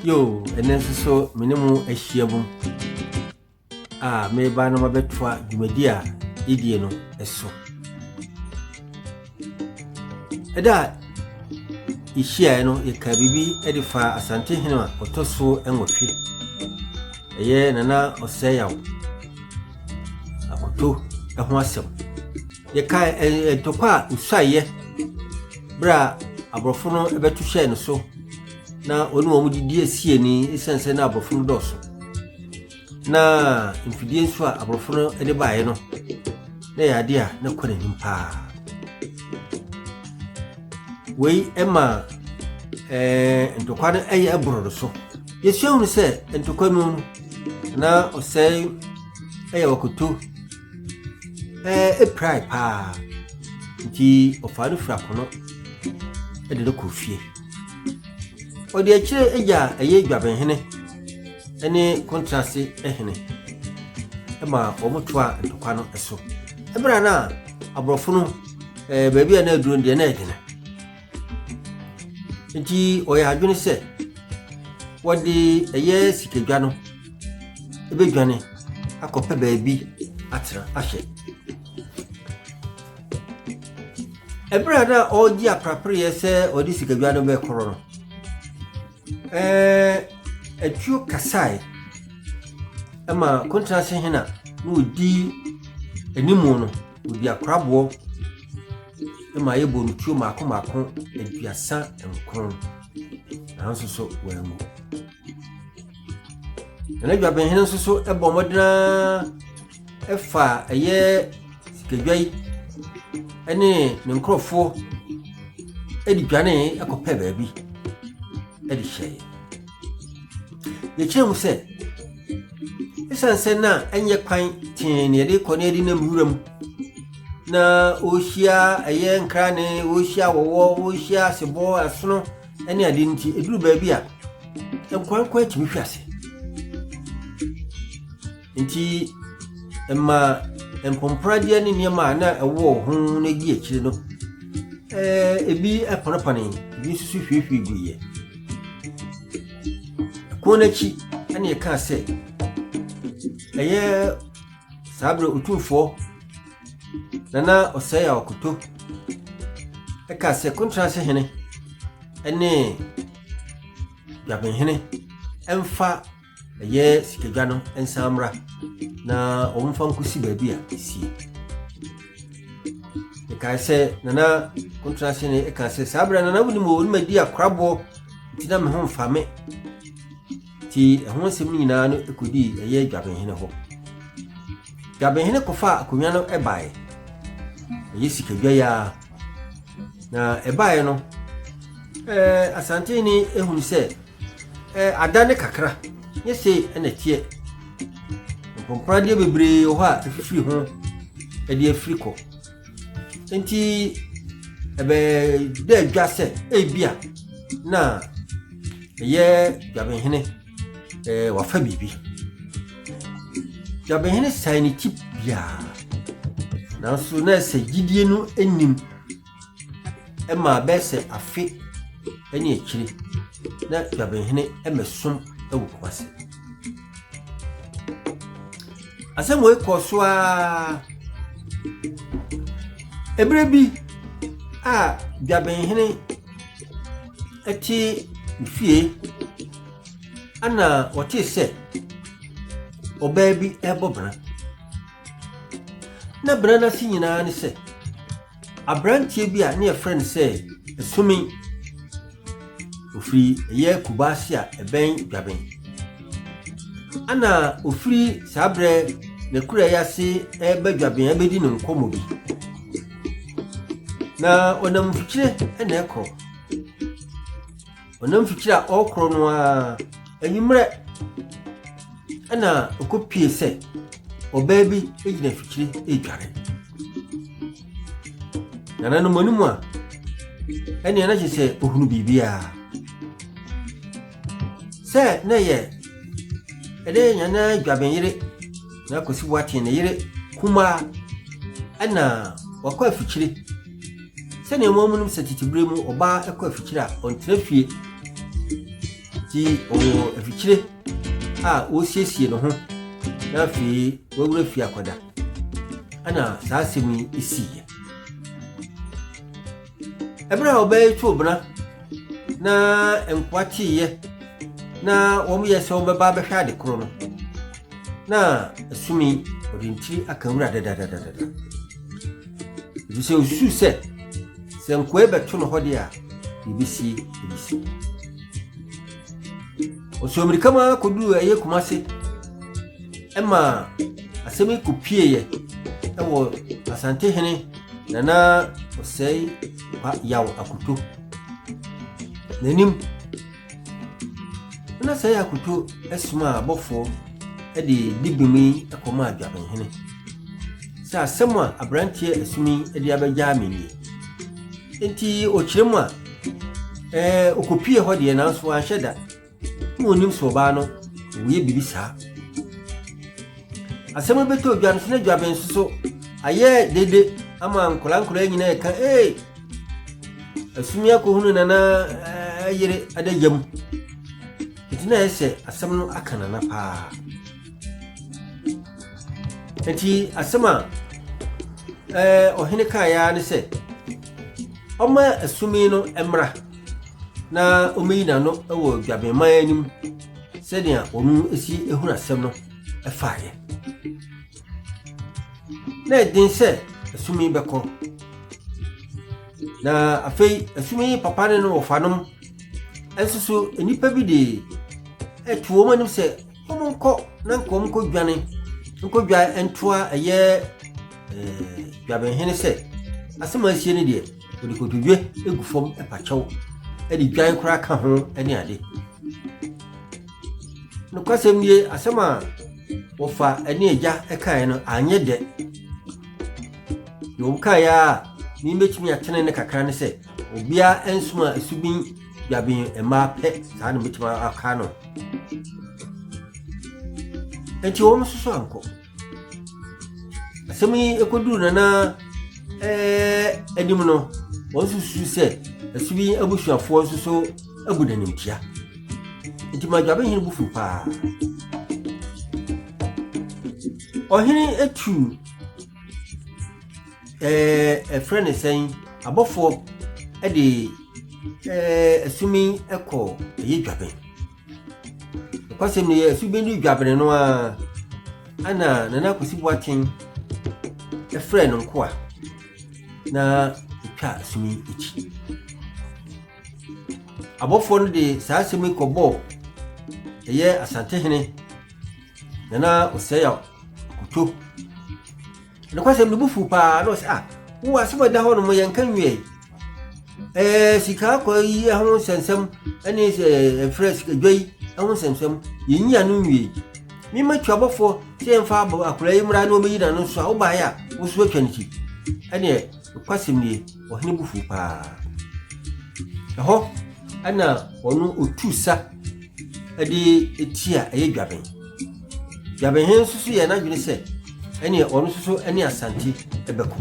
Yo, ɛnɛ nso so me ne mo ahyia mu a mereba na mabɛtoa dwumadi a yɛdie no so. Ɛda a yɛhyiaeɛ no, yɛkaa biribi de faa Asantehene a ɔtɔ so nwɔtwe, ɛyɛ Nana Ɔsɛeyaw Akoto ho asɛm. Yɛkaa ntɔkwa a ɔsuaeɛ berɛ a aborɔfo no bɛto hyɛɛ no so na ɔne wɔn didi asie ni ɛsiane sɛ na aborɔfo no dɔɔso. Na mfidie nso a aborɔfo no de baeɛ no, na ɛyɛ adeɛ a na kɔ n'anim paa. Wei ma ɛɛ ntɔkwa no yɛ boro no so. Yɛsua hunu sɛ ntɔkwa no mu no, na ɔsɛe yɛ wakoto ɛɛ pirae paa. Nti ɔfaa no firi akono de no kɔɔ fie. Ɔde akyire gya ɛyɛ dwabenhene ne Kontrase hene ma wɔtoaa ntɔkwa no so. Ɛberɛ a na aborɔfo no eh, baabi a na aduro no deɛ na ɛdene. Nti ɔyɛ adwene sɛ wɔde ɛyɛ sikadwa no ɛbɛdwane akɔpɛ baabi atena ahyɛ. Ɛberɛ a na ɔregye aprapreɛ sɛ ɔde sikadwa no bɛkorɔ no, Ɛɛ, atuo kasae ma Kontrase hene a na ɔdi anim no, ɔdi akoraboɔ ma yɛbɔ no tuo mmaako mmaako 39, nanso so wanwu. Nana Dwabenhene nso so bɔ mmɔden ara fa ɛyɛ sikadwa yi ne ne nkurɔfoɔ de dwanee kɔpɛɛ baabi de hyɛe. Yɛkyerɛ mu sɛ, ɛsiane sɛ na ɛnyɛ kwan tee na yɛde kɔ na yɛde nam wuram na ɔrehyia ɛyɛ nkrane, ɔrehyia wɔwɔ, ɔrehyia asebɔ, ɛsono ne ade nti, ɛduru baabi a nkorankoa tumi hwe ase. Enti ɛma mpomporadeɛ ne nneɛma a na ɛwɔ ho no di akyire no, ebi panepane, ebi nso so hwiehwie guiɛ. Ɛko no akyi ɛna ɛkaa sɛ ɛyɛ saa berɛ Otumfoɔ Nana Osei Akoto ɛkaa sɛ Kontrase hene ne Dwabenhene ɛmfa Ɛyɛ sikadwa no nsan mmra na wɔmfa nkɔsi baabi a ɛsie. Mekae sɛ Nana Kontrasene ɛka sɛ saa berɛ Nana wonim o ne madi akoraboɔ nti na me ho mfa me. Nti ɛho nsɛm no nyinaa no ɛkɔdii ɛyɛ Dwabenhene hɔ. Dwabenhene kɔfaa akonnwa no ɛbaeɛ. Ɛyɛ sikadwa yi ara. Na ɛbaeɛ no, ɛɛ Asantehene ehunu sɛ Eh, ada ne kakra, nyɛ sei na ɛteɛ. Mpɔmporadeɛ bebree wɔ hɔ a ɛfifiri ho de afiri kɔ. Nti ɛbɛda adwa sɛ ebia na ɛyɛ Dwabenhene eh, wafa biribi. Dwabenhene san ne ti biara, nanso na ɛsɛ gyidie no nnim. Ɛmaa bɛyɛ sɛ afe ne akyire na Dwabenhene mmɛsom wɔ Kumasi. Asɛm wei kɔɔ so ara. Ɛberɛ bi a Dwabenhene te ne fie ɛna ɔtee sɛ ɔbaa bi rebɔ bena. Na bena no ase nyinaa ne sɛ Aberanteɛ bi a ne yɛfrɛ no sɛ Asumi, ɔfiri ɛyɛ Kubaase a ɛbɛn Dwaben. Ana ɔfiri saa berɛ n'akura yi ase reba Dwaben abɛdi no nkɔmmɔ bi. Na ɔnam mfikyire na ɛkorɔ. Ɔnam mfikyire a ɔrekorɔ no ara, anwummerɛ ɛna ɔkɔpie sɛ ɔbaa bi gyina afikyire redware. Nananom anim a, ɛnneɛ na kyerɛ sɛ ɔhunu biribiara. Sɛ na ɛyɛ ɛdɛ Nana Dwaben yere, na Kwasi Boateng ne yere kumaa ɛna wakɔ afikyire. Sɛnea mo nim sɛ tete bere mu ɔbaa kɔ afikyire a ɔntena fie. Nti ɔwɔ afikyire a ɔresiesie ne ho na afei wawura fie akɔda. Ɛna saa asɛm yi siiɛ. Ɛberɛ a ɔbaa yi too bena na nkoa teeɛ na wɔyɛ sɛ wɔbɛba abɛhwɛ ade korɔ no, na asumi ɔde ntiri aka wura dadadadada. Ɛfiri sɛ ɔsusu sɛ sɛ nkoa yi bɛto no hɔ deɛ a, deɛ ɛbɛsie ɛbɛsi. Ɔsɔɔ mmirika mu ara kɔduruu ɛyɛ Kumase ma asɛm yi kɔpieeɛ wɔ Asantehene Nana Osei Yaw Akoto n'anim. Nana Osei Akoto somaa abɔfoɔ de dibem yi kɔmaa Dwabenhene sɛ asɛm a aberanteɛ asum yi de abɛgyaa me nie. Enti ɔkyerɛ mu a, ɛɛ ɔkɔpie hɔ deɛ nanso wanhyɛ da. Na ɔnim sɛ ɔbaa no ɔyɛ biribi saa. Asɛm no bɛtɔ dwa no so na dwaben nso so ayɛ dede ama nkwadaa nkwadaa nyinaa ɛka ee asumi akɔhunu nana yere adagya mu. Nti na ɛyɛ sɛ asɛm no aka nana paa. Nti asɛm a ɔhene kaeɛ ara ne sɛ ɔma asumi no mmra na ɔmmɛyi n'ano wɔ dwabenman anim sɛnea wɔn si ehunu asɛm no faeɛ. Na ɛden sɛ asumi bɛkɔ. Na afei asumi papa ne no wɔfanom nso so nnipa bi de ɛto wɔn anim sɛ Wɔnkɔ na nka wɔnkɔdwane nkɔdwan ntoa ɛyɛ ɛɛ dwabenhene sɛ asɛm a asie no deɛ wɔde kotodwe gu fam pa kyɛw de dwan koraa ka ho ne ade. Nokwasɛm nie, asɛm a wɔfa ne agya kaeɛ no anyɛ dɛ. Deɛ wɔkaeɛ a mebɛtumi atene ne kakra ne sɛ obiara nsoma asubin dwaben mmaa pɛ saa na mɛtumi aka no. Enti wɔn nso so ankɔ. Asɛm yi kɔduru Nana ɛɛ anim no, wɔn nso susu sɛ Asubi abusuafoɔ nso so abu no animtia. Enti Madwabehene bo fuw paa. Ɔhene tu ɛɛ ɛfrɛ ne sɛn abɔfoɔ de ɛɛ asumi kɔ ɛyɛ dwaben. Nokwasɛm ni, asubin no dwabene no ara ana Nana Kwesi Boateng frɛɛ no nkoa na otwaa asum yi akyi. Abɔfoɔ no de saa asɛm yi kɔbɔɔ ɛyɛ Asantehene Nana Osei Akoto. Nokwasɛm no bo fuw paa na ɔsɛ ah wo asɛm a ɛda hɔ nom yɛnka nwiei. Ɛɛ sika akɔ yi ho nsɛnsɛm ɛne sɛ ɛfrɛ sika dwa yi ho nsɛnsɛm yɛnyi ano nwiei. Mema tuabɔfoɔ sɛ yɛmfa akwadaa yi mmra na wɔmɛyi n'ano nso a wobaeɛ a wo nso atwa ne ti. Ɛneɛ nokwasɛm nie ɔhene bo fuw paa. Ɛhɔ ɛna ɔno ɔtu sa de tia ɛyɛ dwaben. Dwabenhene nso so yɛɛ n'adwene sɛ ɛneɛ ɔno nso so ne Asante bɛko.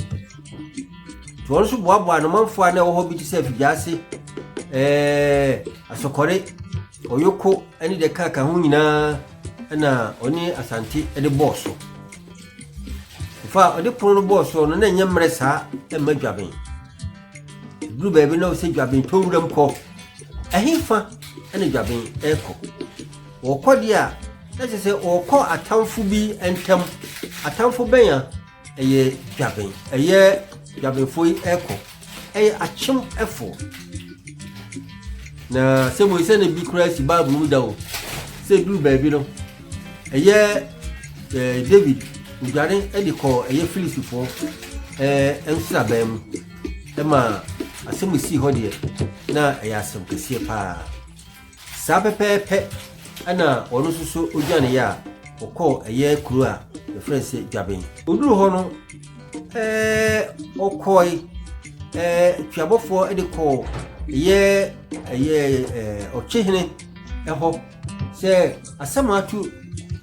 Nti ɔno nso boaboa ne manfoɔ a na ɛwɔ hɔ bi te sɛ Afigyaase, ɛɛ Asɔkɔre, Ɔyoko ne deɛ ɛkaka ho nyinaa na ɔne Asante de bɔɔ so. Fa ɔde pono no bɔɔ so no na ɛnyɛ mmerɛ saa mma Dwaben. Ɛduru baabi na ɔsɛ Dwaben tɔ wuram kɔ. Ɛhefa na Dwaben rekɔ? Wɔkɔ deɛ a, na kyerɛ sɛ wɔkɔ atamfo bi ntam. Atamfo bɛn a? Ɛyɛ Dwaben. Ɛyɛ Dwabenfoɔ yi rekɔ. Ɛyɛ akyemfoɔ. Na sɛ mo sɛ na bi koraa si Bible mu da o. Sɛ duru baabi no, ɛyɛ ɛɛ David odwane de kɔɔ ɛyɛ Filistifoɔ ɛɛ nsraban mu. Ɛma asɛm sii hɔ deɛ, na ɛyɛ asɛm kɛseɛ paa. Saa pɛpɛɛpɛ na ɔno nso so odwaneeɛ a ɔkɔɔ ɛyɛ kuro a yɛfrɛ no sɛ Dwaben. Ɔduru hɔ no, ɛɛ ɔkɔe ɛɛ tuabɔfoɔ de kɔɔ ɛyɛ ɛyɛ ɛɛ ɔkyehene ɛhɔ sɛ asɛm ato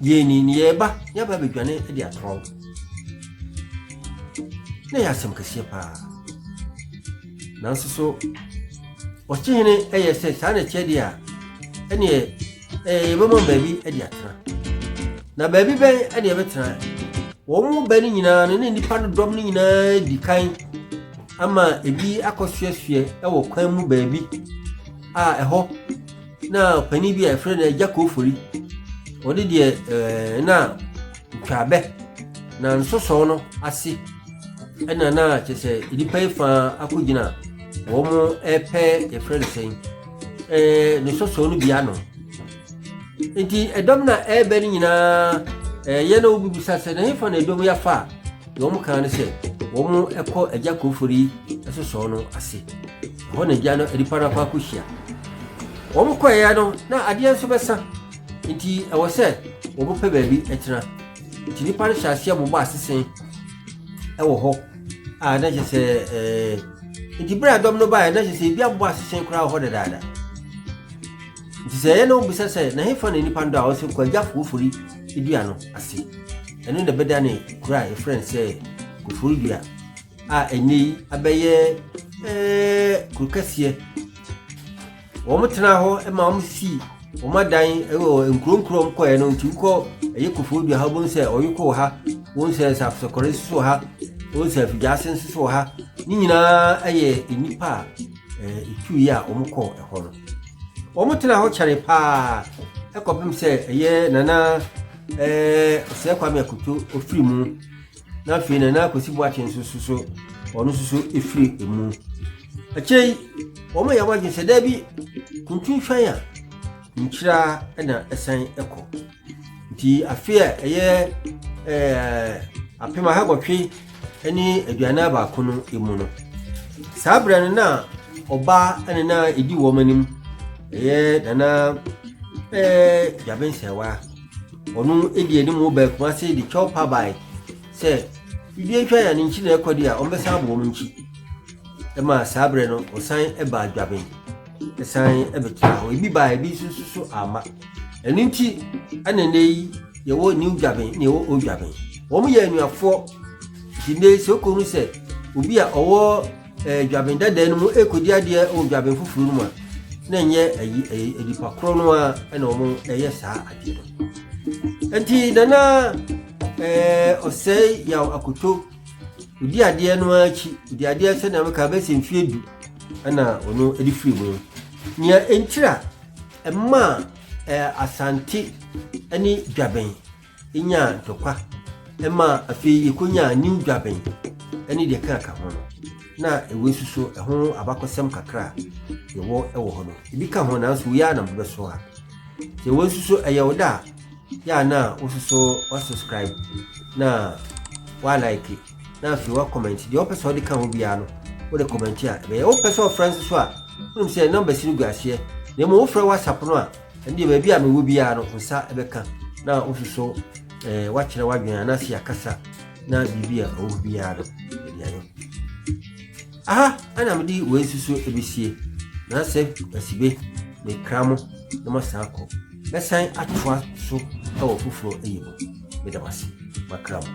yɛn ni ne yɛreba yɛaba abɛdwane de atoa wo. Na ɛyɛ asɛm kɛseɛ paa. Nanso so ɔkyehene yɛ sɛ saa na ɛkyɛ deɛ a, Ɛneɛ ɛɛ yɛbɛma wɔn baabi de atena. Na baabi bɛn ɛne yɛbɛtena? Wɔn mu bɛ no nyinaa no ne nnipa no dɔm no nyinaa di kan ama ebi akɔsoɛsoɛ wɔ kwan mu baabi a ɛhɔ na ɔpanin bi a yɛfrɛ no Agya Kofori, ɔde deɛ ɛɛ na otwa abɛ na nsosɔw no ase ɛna na kyerɛ sɛ nnipa yi fa akɔgyina wɔn ɛpɛ yɛfrɛ no sɛn ɛɛ ne sɔsɔw no bi ano. Nti ɛdɔm na ɛreba no nyinaa ɛyɛ na wobibisa sɛ na hefa na ɛdɔm yi afa a, deɛ wɔn kan no sɛ wɔn ɛkɔ Agya Kofori sosɔw no ase. Ɛhɔ na agya no nipa no akɔ akɔhyia. Wɔn kɔeɛ no na adeɛ nso bɛsa, nti ɛwɔ sɛ wɔn pɛ baabi tena. Nti nipa no hyɛ aseɛ bobɔ asesen ɛwɔ hɔ a na kyerɛ sɛ ɛɛ nti berɛ a dɔm no baeɛ na kyerɛ sɛ ebi abobɔ asesen koraa wɔ hɔ dadaada. Nti sɛ ɛyɛ na wobisa sɛ na hefa na nipa no dɔ a, wɔsɛ kɔ Agya Kofori dua no ase. Ɛno na ɛbɛda ne kuro a yɛfrɛ no sɛ Kofori dua a ɛnnɛ yi abɛyɛ ɛɛ kuro kɛseɛ. Wɔn tenaa hɔ ma wɔn sii wɔn adan wɔ nkuro nkuro a wɔn kɔɛ no. Nti wokɔ ɛyɛ Kofoɔ Dua ha, wobɛhu sɛ Ɔyoko wɔ ha, wobɛhu sɛ Nsasokɔre nso so wɔ ha, wobɛhu sɛ Afidwaase nso so wɔ ha. Ne nyinaa yɛ nnipa a ɛtuiɛ a wɔn kɔɔ ɛhɔ no. Wɔn tenaa hɔ kyɛre paa ɛkɔpem sɛ ɛyɛ Nana ɛɛ Ɔsɛe Kwame Akoto ofiri mu. Na afei Nana Kwesi Boakye nso so so ɔno nso so efiri emu. Akyire yi, wɔn yɛ wɔn adwene sɛ daabi, kuntun hwan a nkyira na ɛsan kɔ. Nti afe a ɛyɛ 1841 no mu no, saa berɛ no na ɔbaa ne na ɛdi wɔn anim, ɛyɛ Nana Dwabensɛwa. Ɔno di anim baa Kumase de kyɛw pa bae sɛ biribi nhwɛ yɛ ne nkyi na ɛkɔ de a wɔbɛsan abɔ wɔn nkyi. Ɛma saa berɛ no ɔsan baa Dwaben, ɛsan bɛtena hɔ. Ebi baa, ebi nso nso so amma. Ɛno nti ɛna nnɛ yi yɛwɔ New Dwaben na yɛwɔ Old Dwaben. Wɔn yɛ anuafoɔ. Nti nnɛ yi sɛ wokɔhu sɛ obi a ɔwɔ Dwaben dada no mu rekɔdi adeɛ wɔ Dwaben foforɔ no mu a, na ɛnyɛ ayi ɛyɛ nipa korɔ no ara na wɔn ɛyɛ saa adeɛ no. Nti Nana Ɔsɛe Yaw Akoto odi adeɛ no ara akyi, odi adeɛ sɛnea meka bɛsɛ mfeɛ 10 ɛna ɔno de firi mu. Nea ɛntira ɛmaa Asante ne Dwaben nyaa ntɔkwa ma afei yɛkɔnyaa New Dwaben ne deɛ ɛkeka ho no, na ɛwei nso so ɛho abakɔsɛm kakra a yɛwɔ wɔ hɔ no, ebi ka ho, nanso wei ara na mobɛso ha. Sɛ wei nso so ɛyɛ wo da a, yɛ a na wo nso so wasubscribe na walike na afei wa comment deɛ wopɛ sɛ wode ka ho biara no, wode comment a ɛbɛyɛ. Wopɛ sɛ ɔfrɛ nso so a, wonim sɛ numbers no gu aseɛ, na mmom wofrɛ WhatsApp no a, ɛno deɛ baabi a mewɔ biara no nsa ɛbɛka na wo nso so wakyerɛ w'adwene anaasɛ yɛakasa na biribi a ɛwɔ biara no yɛde ayɔ. Aha ɛna mede wei nso so ɛbɛsie na sɛ asibe mekra mo na masan akɔ mɛsan atoa so ɛwɔ foforɔ ɛyɛ mu. Meda mo ase, makra mo.